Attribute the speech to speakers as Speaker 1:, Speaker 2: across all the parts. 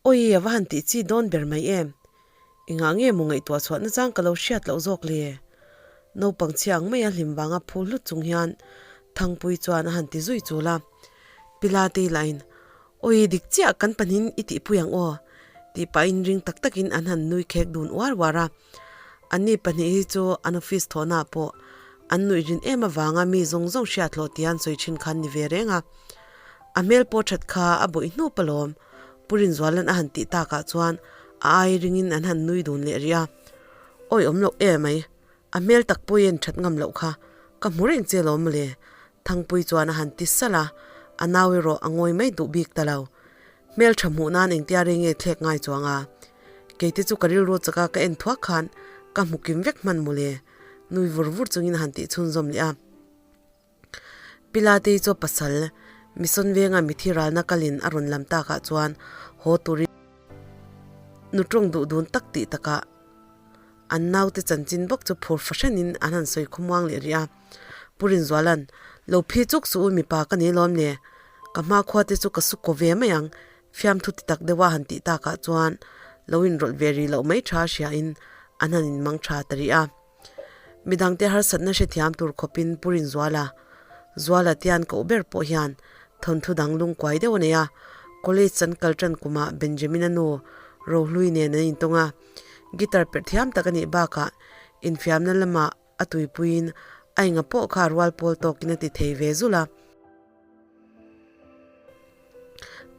Speaker 1: Awi a va han tih chi dawn ber mai em? Engah nge maw ngaihtuah chhuah nachang ka lo hriat loh zawk le? Naupang chhia ang maia hlim vanga phu hlut chung hian Thangpui chuan a han ti zui chul a. Pilatei lahin, Awi dik chiah kan pahnin i tihpui ang aw, tih pahin ring tak takin an han nui khek dun uar uar a. Anni pahnih hi chu an office thawhnaah pawh an nuih rin em avanga mi zawng zawng hriat hlawh tia an sawi thin khan ni ve reng a. A hmel pawh that kha a bawih hnup alawm, Pu Rinzuala'n a han tih takah chuan a ai ringin an han nui dun leh rih a. Awi awm loh em mai, a hmel tak pawhin en that ngam loh kha ka hmu reng che alawm mawle, Thangpui chuan a han ti salh a, a nau erawh a ngawi mai duh bik ta lo. Hmel tha hmuh nan engtia rei nge thlek ngai chuang a? Keite chu ka rilru chaka ka en thuak khan ka hmu kim vek hman mawle, nui vur vur chungin a han tih chhunzawm leh a. Pilatei chu pasal, Mission venga mithi ralna kalin a rawn lam takah chuan haw turin nu tawng duh dun tak tih takah an naute chanchin bawk chu phur fahranin an han sawi khawmuang leh rih a. Pu Rinzuala'n, Lo phi chuk suh u mipa ka ni lawm le, ka hmakhua te chu ka su kaw ve mai ang, fiamthu ti tak deuha han tih takah chuan lo inrawlh ve rih loh mai tha hriain an han inmang tha ta rih a. Midangte harsatna hrethiam tur khawpin Pu Rinzuala, Zuala tian koh ber pawh hian thawnthu dang lungkuai deuh a nei a, college an kal tan kumah Benjamin-a nu Rohlui nen an intawng a, guitar perh thiam tak a nih bakah infiamna lamah a tuipuiin a enga pawh kha rual pawl tawkin a ti thei ve zul a.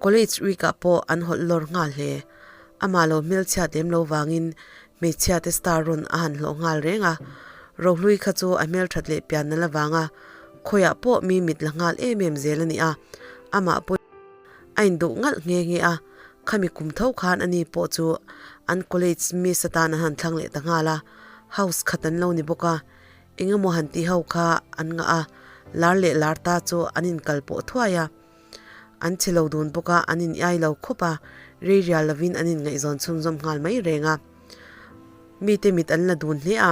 Speaker 1: College week-ah pawh an hawlh lawr nghal hle. Amah lo hmelchhiat lem lo vangin hmeichhia te star rawn a han hlawh nghal reng a. Rohlui kha chu a hmelthat leh pian nal avanga khawiah pawh mi mit la nghal em em zel a ni a. Amah pawh a induh ngalh nghe nghe a, khami kum tho khan ani pawh chu an college miss atan an han thlang leh ta nghal a, house khat an lo ni bawk a. Engemaw han tih ho kha an ngah a, lar leh lar ta chu an inkal pawh thuai a. An chhe lo dun bawk a, an iniai lo khawp a, rei rial lovin an inngaihzawn chhunzawm nghal mai reng a. Mite mit an la dun hle a,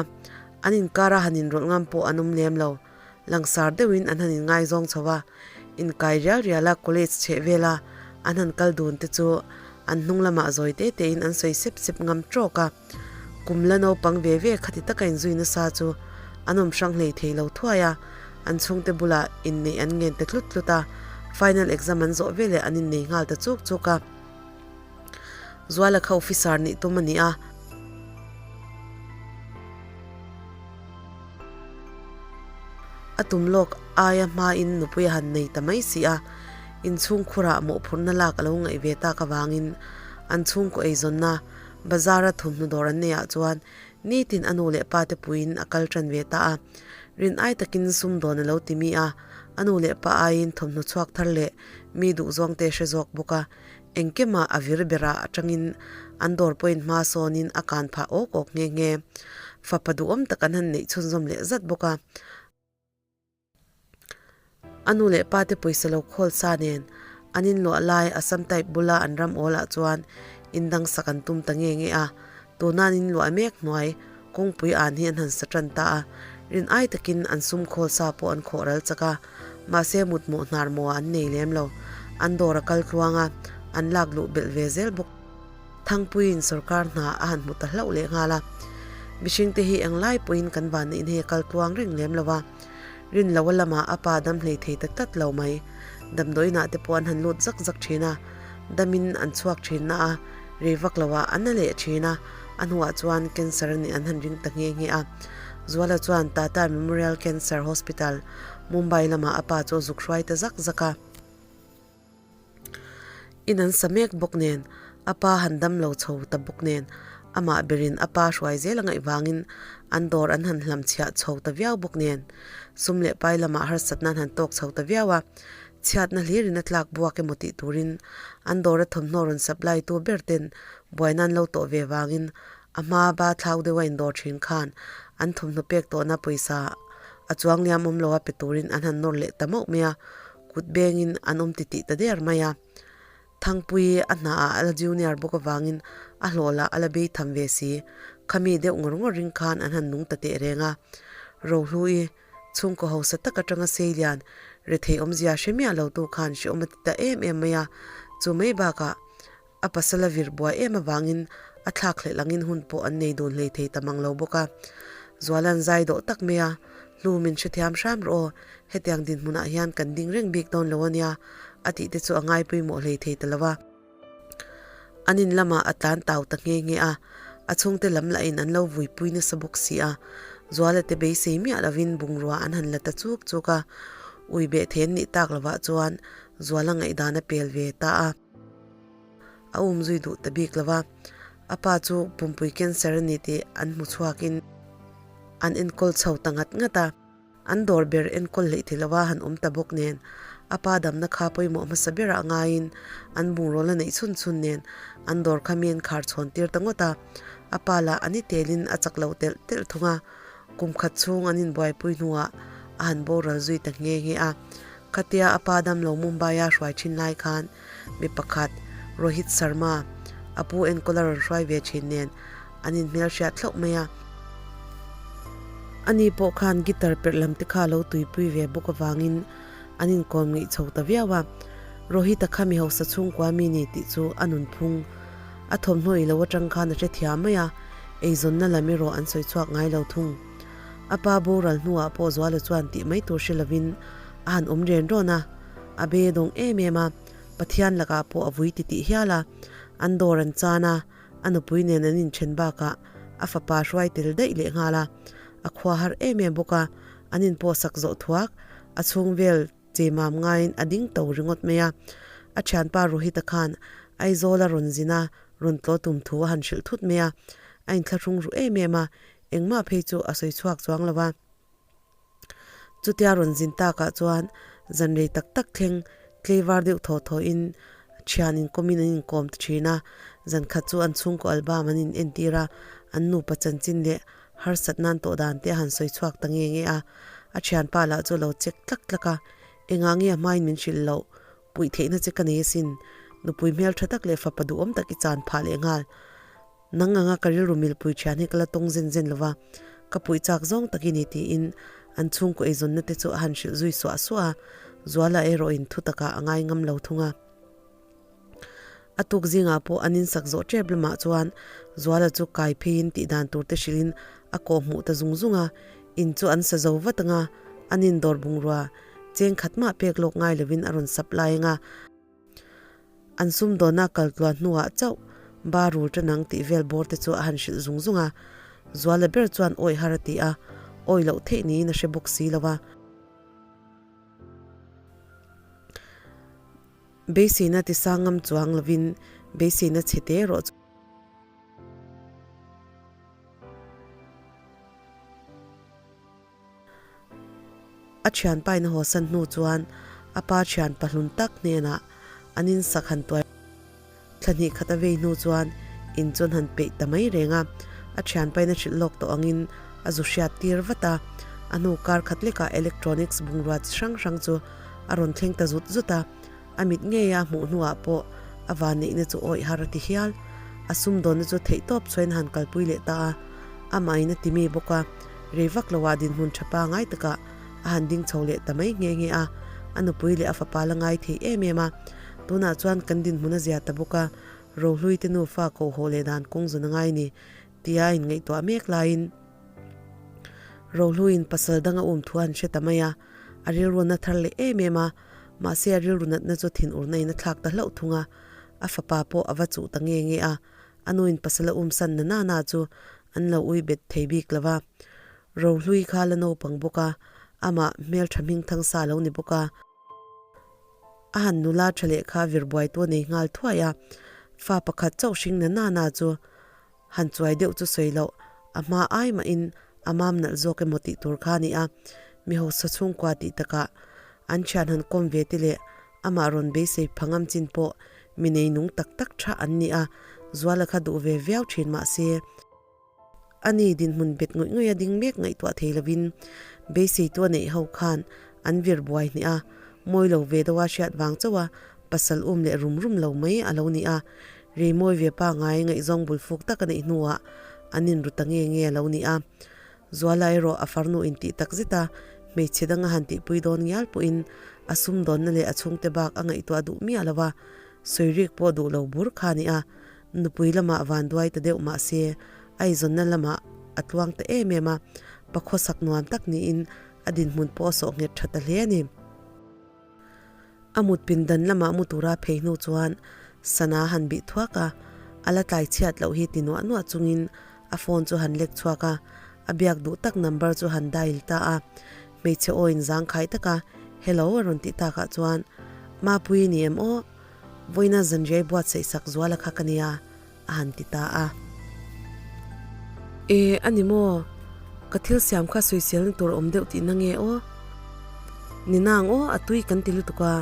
Speaker 1: an inkara han inrawlh ngam pawh an awm lem lo. Langsar deuhin an han inngaizawng chho a, inkai rial rial a college chheh vela an han kal dun te chu an hnung lamah zawi te tein an sawi sep sep ngam trawk a. Kum la naupang ve ve khati taka inzui nasa chu an awm hrang hlei thei lo thuai a, an chhungte bulah inneih an ngen ta tlut tlut a, final exam an zawh veleh an innei nghal ta chuk chuk a. Zuala kha officer nih tum a ni a. A tum lawk aia hmain nupui a han nei ta mai si a, inchhungkhurah mawhphurhna lak a lo ngaih ve tak avangin an chhungkaw eizawnna Bazar-a thawmhnaw dawr an neihah chuan nitin a nu leh pa te puiin a kal tan ve ta a. Rin ai takin sumdawn a lo ti mi a, a nu leh pa aiin thawmhnaw chhuak thar leh mi duhzawng te hre zawk bawk a. Engkemah a vir berah atangin an dawr pawhin hma sawnin a kan phah awk awk nghe nghe. Fapa duhawm tak an han neih chhunzawm leh zat bawk a. A nu leh pa te pawisa lo khawl sa nen an inluah lai Assam type bula an ram awl ah chuan indang sak an tum ta nge nge a, tuna an inluah mek hnuai kawngpui an hi an han sa tan ta a, rin ai takin an sum khawl sa pawh an khawh ral chak a, mahse mutmawh hnar maw ah an nei lem lo, an dawr a kal tluang a, an lak luh belh ve zel bawk. Thangpuiin sorkar hna a han hmu ta hlauh leh nghal a, mihringte hi englai pawhin kan vanneihna hi a kal tluang reng lem lo a, rin loa lamah a pa dam hlei thei ta tlat lo mai. Damdawiinah te pawh an han lut zak zak thin a, damin an chhuak thin na a, rei vak loah an la leh thin a, a hnuah chuan cancer a nih an han ring ta nghe nghe a. Zuala chuan Tata Memorial Cancer Hospital, Mumbai lamah a pa chu a zuk hruai ta zak zak a. In an sa mek bawk nen, a pa han dam lo chho ta bawk nen, amah berin a pa hruai zel a ngaih vangin an dawr an han hlam chhiah chho ta viau bawk nen, sum leh pai lamah harsatna an han tawk chho ta viau a, chhiatna hlirin a tlak buak emaw tih turin an dawra thawmhnaw rawn supply tu ber ten buaina an lo tawh ve vangin a hma ba thlau deuha indawr thin khan an thawmhnaw pek tawhna pawisa a chuang liam awm lo a pe turin an han nawr leh ta mauh mai a. Kut bengin an awm titih ta der mai a. Thangpui a hnaah a la junior bawk avangin a hlawh lah a la bei tham ve si. Khami deuh ngawr ngawr ring khan an han nung ta teh reng a. Rohlui, chhungkaw hausa tak atanga seilian, rethei awmzia hre miah lo tu khan hreawm a ti ta em em mai a. Chu mai bakah. A pasal a vir buai em avangin a thlak hlelh angin hun pawh an nei dun hlei thei ta mang lo bawk a. Zuala'n zai dawh tak mai a, Hlu min hrethiam hram rawh aw, hetiang dinhmunah hian kan ding reng bik dawn lo ania, a tih te chu a ngaipawimawh hlei thei ta lo a. An in lamah a tlan tau ta nghe nghe a, a chhungte lam lahin an lo vuipui nasa bawk si a, Zuala te beisei miah lovin bungrua an han la ta chuk chuk a, ui beh then nih tak lovah chuan Zuala ngaihdan a pel ve ta a. A um zui duh ta bik lo va, a pa chu pumpui cancer a ni tih an hmu chhuakin an enkawl chho ta ngat ngat a. An dawr ber enkawl hleih thei lova han awm ta bawk nen, a pa damna kha pawimawh hmasa berah ngaiin an bungrawl a neih chhun chhun nen an dawr kha mi an khar chhawn tir ta ngawt a. A pa lah a ni telin a chak lo telh telh thung a, kum khat chhung an inbuaipui hnuah a han boral zui ta nghe nghe a. Khatia a pa damlo Mumbai-a hruai thin lai khan mi pakhat Rohit Sharma, a pu enkawl a rawn hruai ve thin nen an inhmelhriat hlauh mai a. Ani pawh khan guitar perh lam te kha a lo tuipui ve bawk avangin an inkawm ngeih chho ta viau a. Rohit-a kha mi hausa chhungkua mi ni tih chu a nunphung a thawmhnaw i lo atang khan a hrethiam mai a, eizawnna lam erawh an sawi chhuak ngai lo thung. A pa boral hnuah pawh Zuala chuan tih mai tur hre lovin a han awm ren rawn a, a be dawng em em a, Pathian lakah pawh a vui titih hial a, an dawr an chan a, a nupui nen an inthen bakah a fapa hruai tel daih leh nghal a, a khua har em em bawk a, an inpawh sak zawh thuak, a chhung vel che mam ngaiin a ding to ringawt mai a. A thianpa Rohit-a khan Aizawl a rawn zin a, rawn tlaw tum thu a han hrilh thut mai a, a inthlahrung ru em em a, engmah phei chu a sawi chhuak chuang lo va. Chutia rawn zin takah chuan zan rei tak tak thleng tleivar deuh thaw thaw in thian inkawmin an inkawm ta thin a, zan khat chu an chhungkaw album an in entir a, an nupa chanchin leh harsat nan tawh dan te a han sawi chhuak ta nge nge a, a thianpa lah chu a lo check tlak tlak a, engah nge a hmain min hrilh loh, puih theihna che ka nei asin, nupui hmeltha tak leh fapa duhawm tak i chan phah leh nghal. Nang anga ka rilru milpui thian hi ka la tawng zen zen lova, ka puih chak zawng tak i ni tiin an chhungkaw eizawnna te chu a han hrilh zui suah suah a, Zuala erawhin thu takah a ngai ngam lo thung a. A tuk zingah pawh an insak zawh tep lamah chuan Zuala chu kai pheiin tih dan tur te hrilhin a kawh hmuh ta zung zung a, in chu an sa zo vat anga an indawr bungrua cheng khat mah pek lawk ngai lovin a rawn supply anga, An sumdawnna kal tluan hnuah chauh ba rul ta nang tih vel bawr te chu a han hrilh zung zung a. Zuala ber chuan awi har a ti a, awi loh theih niin a hre bawk si lo a. Beiseina ti sang ngam chuang lovin beiseina chhe te erawh chu. A thianpain a hawsan hnu chuan a pa thian pahlun tak hnenah an insak han tuai thla hnih khat a vei hnu chuan in chu an han peih ta mai reng a, a thianpain a hrilh lawk tawh angin a zu hriat tir vat a, a hnu kar khat lekah electronics bungrua chi hrang hrang chu a rawn thleng ta zut zut a. A mit ngeia a hmuh hnuah pawh a vanneihna chu awih har a ti hial. A sumdawnna chu theihtawp chhuain a han kalpui leh ta a, amahin a ti mi bawk a, rei vak loah dinhmun tha pangai takah a han ding chho leh ta mai nghe nghe a, a nupui leh a fapa la ngai thei em em a. Tunah chuan kan dinhmun a zia ta bawk a, Rohlui te nufa kohhawh leh dan kawng zawn a ngai ni tia a inngaihtuah mek laiin Rohluiin pasal dang a um thu a han hre ta mai a, a rilruanna thar leh em em a, Mahse a rilru natna chu thinurna in a thlak ta hlauh thung a, a fapa pawh a va chuh ta nge nge a, a nuin pasal a umsan na na na chu an lo ui bet thei bik lo va. Rohlui kha la naupang bawk a, amah hmeltha hming thang sa lo ni bawk a, a han nula tha leh kha vir buaitu a nei nghal thuai a, fa pakhat chauh hring na na na chu Han chuai deuh chu sawi loh, a hma ai mahin a mam nalh zawk emaw tih tur kha a ni a, mi hausa chhungkua tih takah an thian han kawm ve te leh amah rawn beisei pha ngam chin pawh mi nei nung tak tak tha an ni a, Zuala kha duh ve viau thin mah se, ani dinhmun bet ngawih ngawih a ding mek ngaihtuah thei lovin beiseitu a neih ho khan an vir buai hnih a, mawi lo ve deuha hriat vang chauh a pasal um leh rum rum lo mai a lo ni a, Rei mawi ve pangai ngaihzawng bul fuk tak a neih hnuah an inru ta nge nge a lo ni a. Zuala erawh a farnu intih tak zet a, hmeichhe dang a han tihpui dawn ngial pawhin a sumdawnna leh a chhungte bak a ngaihtuah duh miah lo a. Sawi rik pawh duh lo bur kha a ni a, nupui lamah vanduai ta deuh mah se, a eizawnna lamah a tluang ta em em a, pakhawsak nuam tak niin a dinhmun pawh a sawh nghet tha ta hle a ni. A mut pindan lamah mu tura phei hnu chuan sana han bih thuak a, a la tlai chhiat loh hi ti nuah nuah chungin a phone chu han lek chhuak a, a biak duh tak number chu han dial ta a. Hmeichhe aw in zangkhai taka Hello a rawn tih takah chuan Mapuii ni em aw? Vawiina zanriai buatsaih sak zuala kha ka nia a han ti ta a. E, a ni maw? Ka thil siam kha sawiselna tur awm deuh tihna nge aw? Ni nang aw, a tui kan ti lutuk a,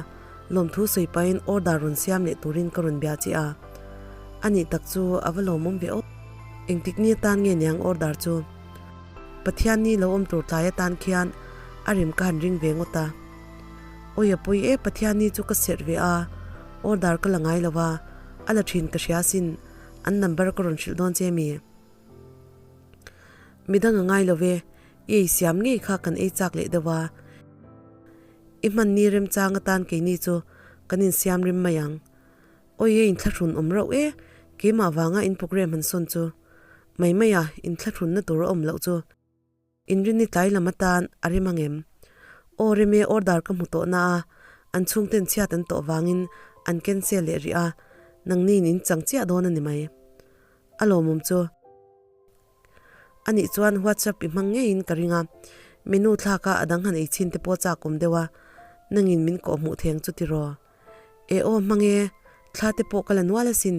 Speaker 1: lawmthu sawi pahin order rawn siam leh turin ka rawn bia che a. A nih tak chu a va lawmawm ve aw. Engtik ni atan nge niang order chu? Pathian ni lo awm tur tlai atan khian a rim ka han ring ve ngawt a. Awi a pawi e, Pathian ni chu ka serh ve a, order ka la ngai lo a, a la thin ka hria sin, an number ka rawn hrilh dawn che mi? Midang a ngai lo ve, i ei siam ngei kha kan ei chak leh deuh a, i hman ni remchang atan keini chu kan insiam rim mai ang. Awi e inthlahrun awm rauh e, keimah vanga in program han sawn chu. Mai mai a, inthlahrunna tur a awm loh chu. Inrinni tlai lam atan a rem angem? Aw rem e, order ka hmu tawh na a, an chhungten chhiat an tawh vangin an cancel leh rih a, nangniin in chang chiah dawn a ni mai. A lawmawm chu. A nih chuan WhatsApp i hmang ngeiin ka ring a, menu thlak a a dang han ei chhin te pawh chak awm deuh a, nangin min kawh hmuh theng chu tiraw? E aw hmang e, thla te pawh ka la nual asin.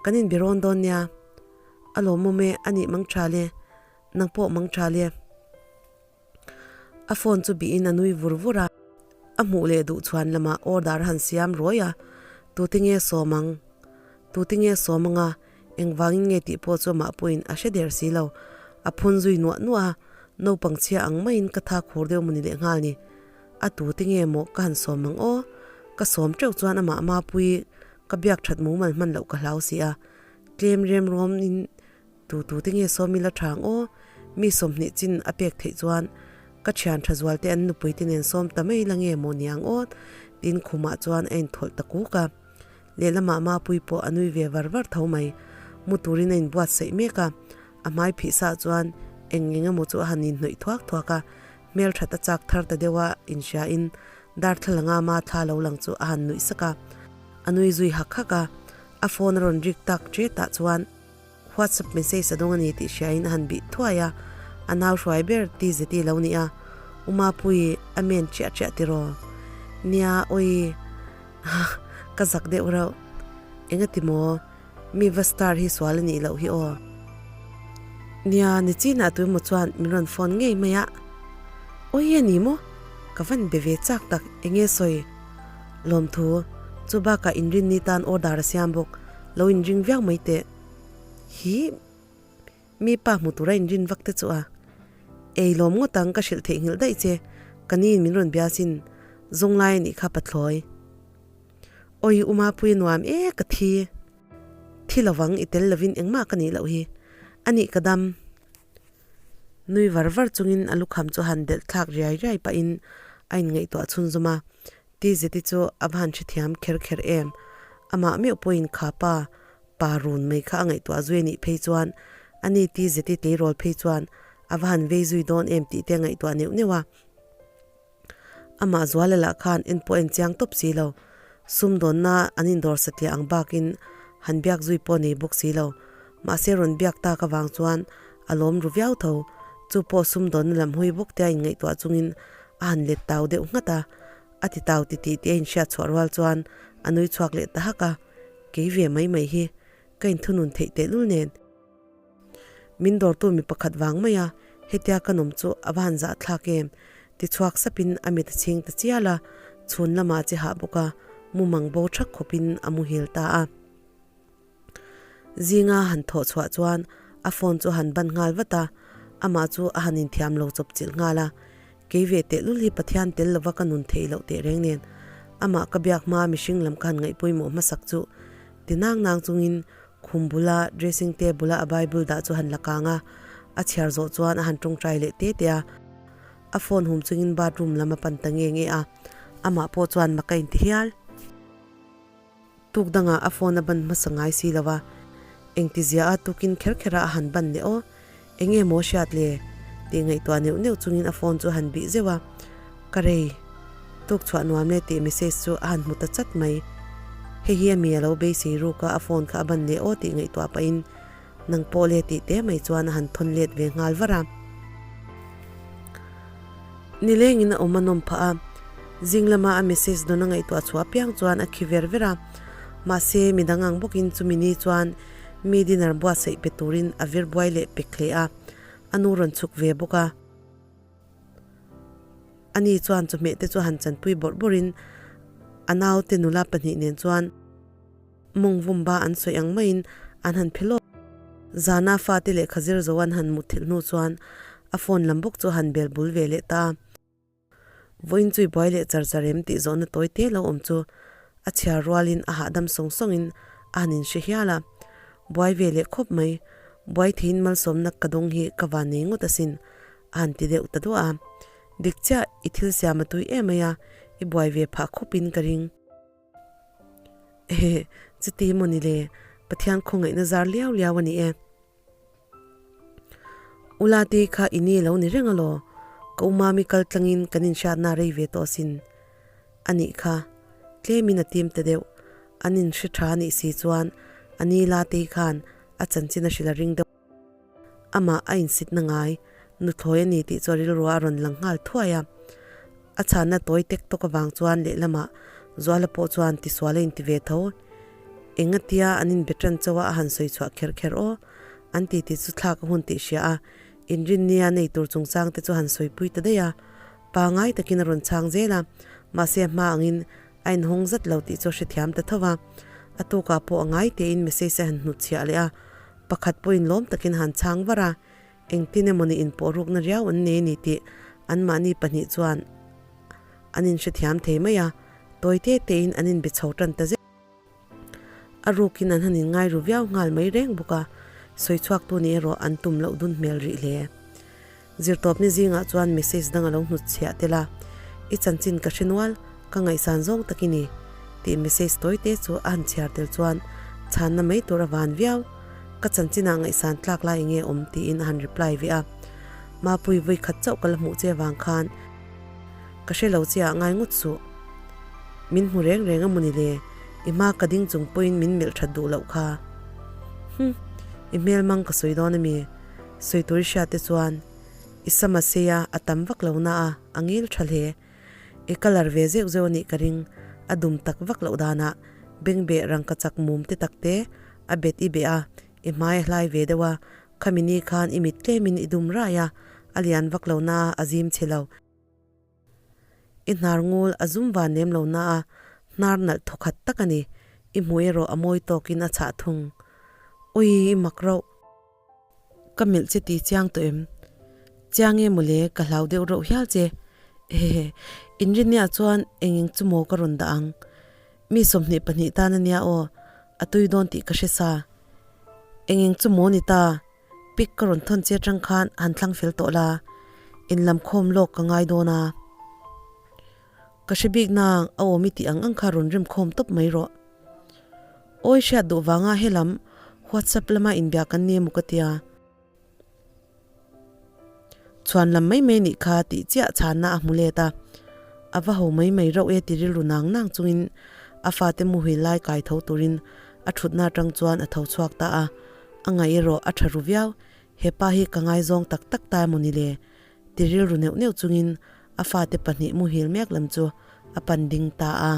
Speaker 1: Kan inbe rawn dawn nia. A lawmawm e, a nih mang tha le, nang pawh mang tha le. A phone chu bihin a nui vur vur a, a hmuh leh duh chhuan lamah order a han siam ruai a, tute nge sawm ang? Tute nge sawm anga engvangin nge tih pawh chu amah pawhin a hre der si lo. A phun zui nuah nuah a, naupang chhia ang maiin ka tha khur deuh mawni leh nghal ni. A tute nge maw ka han sawm ang aw? Ka sawm teuh chuan amah Mapuii ka biak that mumal hman loh ka hlau si a, tlem rem rawmin Tu tu te nge sawm ila tha ang aw? Mi 20 chin a pek theih chuan ka thian tha zual te an nupui te nen sawm ta mai la nge maw niang aw? Tiin khumah chuan a inthawlh ta kuk a. Lehlamah Mapui pawh a nui ve var var tho mai. Mu turin a inbuatsaih mek a, a hmai phih sah chuan eng eng emaw chu a han inhnawih thuak thuak a, hmelthat a chak thar ta deuh a inhriain darthlalanga ma thla lo lang chu a han nuih sak a, a nui zui hak hak a, a phone a rawn rik tak ṭetah chuan. WhatsApp message a dawng a ni tih hriain a han bih thuai a, a nau hruai ber ti zeti lo ni a, U Mapuii a men chiah chiah tiraw? Nia, awi, ka zak deuh reuh. Engati maw? Mi va star hi sual a nih loh hi aw. Nia, nichinah tuemaw chuan min rawn phone ngei mai a. Awi a ni maw? Ka van be ve chak tak, enge sawi? Lawmthu, chu bakah inrinni tan order a siam bawk. Lo inring viau mai teh. Hi mi pa hmu tura inrin vak te chu a. Ei lawm ngawt ang ka hrilh theih nghilh daih che, ka niin min rawn bia sin, zawng lai a nih kha pathlawi. Awi u Mapuia nuam e ka thi. Thi lovang i tel lovin engmah ka nih loh hi. A nih ka dam. Nui var var chungin a lukham chu han delh thlak riai riai pahin a inngaihtuah chhunzawm a. Tizeti chu a va han hrethiam kher kher em? Amah meuh pawhin kha pa, pa run mai kha a ngaihtuah zui a nih phei chuan ani Tizeti tleirawl phei chuan a va han vei zui dawn em tih te a ngaihtuah neuh neuh a. Amah Zuala lah khan en pawh en chiang tawp si lo. Sumdawnna an indawr satliah ang bakin han biak zui pawh nei bawk si lo. Mahse rawn biak tak avang chuan a lawm ru viau tho. Chu pawh sumdawnna lam hawi bawk te a inngaihtuah chungin a han let tau deuh nghat a. A ti tau ti tih tih a inhriat chhuah rual chuan a nui chhuak leh ta hak a. Kei ve mai mai hi ka inthunun theih tehlul nen. Min dawrtu mi pakhat vang mai a, hetia ka nawm chu a va han zah thlak em? Ti chhuak sapin a mit a chhing ta chial a, chhun lamah che hah bawk a, mumang bo thak khawpin a muhil ta a. Zinga han thawh chhuah chuan a phone chu a han ban nghal vat a, amah chu a han inthiam lo chawp chilh nghal a, Kei ve tehlul hi Pathian tel lova ka nun theih loh teh reng nen, amah ka biak hmaa mihring lam ka han ngaih pawimawh hmasak chu ti nang nang chungin Khum bula dressing table a a Bible dah chu han la kang a, a chhiar zawh chuan a han tawngtai leh te te a. A phone hum chungin bathroom lam a pan ta nge nge a, amah pawh chuan mak a inti hial. Tuk dangah a phone a ban hmasa ngai si lo a, engtizia a tukin kher kher a a han ban leh aw, eng nge maw hriat le? tih ngaihtuah neuh neuh chungin a phone chu a han bih zeuh a, Ka rei, tuk chhuah nuam le tih message chu a han hmu ta chat mai. Hei hi a mi a lo beisei ruk a, a phone kha a ban leh aw tih ngaihtuah pahin Nang pawh le tih te mai chuan a han thawn let ve nghal var a. Nilengin a awm a nawm phah a, zing lama a message dawn a ngaihtuah chhuah apiang chuan a khi ver ver a. Mahse, midang ang bawkin chumi ni chuan mi dinner buatsaih pe turin a vir buai leh pek hle a, a nu rawn chhuk ve bawk a. Ani chuan chawhmeh te chu a han chanpui bawrh bawrhin a naute nula pahnih nen chuan, Mawng vumba an sawi ang maiin an han phe lawk. Zana fate lehkha zir zo an han mut thilh hnu chuan a phone lam bawk chu a han bel bul ve leh ta a. Vawiin chu i buai leh char char em tih zawhna tawi te lo awm chu a chhiar rualin a hahdam sawng sawngin a han inhre hial a. Buai ve leh khawp mai, buai theiin malsawmna ka dawng hi ka van nei ngawt asin a han ti deuh ta duah a. Dik chiah, i thil siam a tui em mai a, i buai ve phah khawpin ka ring. Ehe, chuti maw ni le, Pathian khawngaihna zar liau liau a ni e. Ulati kha i ni lo ni reng alaw, ka umami kal tlangin kan inhriatna rei ve tawh asin. A nih kha, tlemin a tim ta deuh, an inhre tha a nih si chuan a ni Latei khan a chanchin a hrilh a ring deuh. Amah a insitna ngai, nuthlawi a ni tih chu a rilru a rawn lang nghal thuai a. A chhanna tawi tek tawk avang chuan lehlamah Zuala pawh chuan tisual a inti ve tho. Engatia an inbe tan chauh a a han sawi chhuah kher kher aw. An titi chu thlak a hun tih hria a, inrinnia nei tur chungchang te chu han sawipui ta daih a. Pangai takin a rawn chhang zel a, mahse a hma angin A inhawng zat lo tih chu a hrethiam ta tho va, a tukah pawh a ngai tein message a han hnutchhiah leh a, pakhat pawhin lawm takin a han chhang var a, engtin emawni inpawh rukna riau an nei a ni tih anmahni pahnih chuan an inhrethiam thei mai a, tawi te tein an inbe chho tan ta zet. A rukin an han inngai ru viau nghal mai reng bawk a, sawi chhuaktu nih erawh an tum loh dun hmel rih hle. Zirtawpni zingah chuan message dang a lo hnutchhiah tel a, I chanchin ka hre nual, ka ngaihsan zawng tak i ni, tih message tawi te chu a han chhiar tel chuan chhanna mai tur a van viau. Ka chanchinah ngaihsan tlak lai enge awm tiin a han reply ve a. Mapui vawi khat chauh ka la hmuh che avang khan Ka hre lo che ah ngai ngawt suh. Min hmu reng reng a mawni le, i hma ka ding chung pawhin min melh that duh loh kha. Hum, i hmel mang ka sawi dawn a mi? Sawi tur i hriat te chuan i sam a sei a, a tam vak lo na a, a ngil tha hle. I colour ve zeuh zeuh a nih ka ring, a dum tak vak loh danah bengbeh rangka chak mum te tak te a bet i beh a, i hmai a hlai ve deuh a, khami ni khan i mit tlemin i dum rai a, a lian vak lo na a, a zim chhe lo. I hnar ngul a zum van lem lo na a, hnar nalh thawkhat tak a ni. I hmui erawh a mawi tawkin a chhah thung. Ui, i mak rauh. Ka melh che ti chiang tawh em? Chiang e mawle, ka hlau deuh rauh hial che. Hehe, inrinniah chuan eng eng chu maw ka rawn dah ang. Mi 22 tan a nia aw, a tui dawn tih ka hre sa. Eng eng chu maw ni ta? Pic ka rawn thawn che atang khan han thlang fel tawh la, in lam khawm lawk ka ngai dawn a. Ka hre bik nang a awm i tih ang ang kha rawn rem khawm tawp mai rawh. Awi hriat duh vanga helam WhatsApp lama inbiak kan ni emaw ka tia. Chhuan lam mai mai nih kha tih chiah chhanna a hmu let a, a va ho mai mai rauh e ti rilru nang nang chungin a fate muhil lai kai tho turin a thutna atang chuan a tho chhuak ta a, a ngaih erawh a tha ru viau, hepa hi ka ngaizawng tak tak ta emaw ni le ti rilru neuh neuh chungin a fate pahnih muhil mek lam chu a pan ding ta a.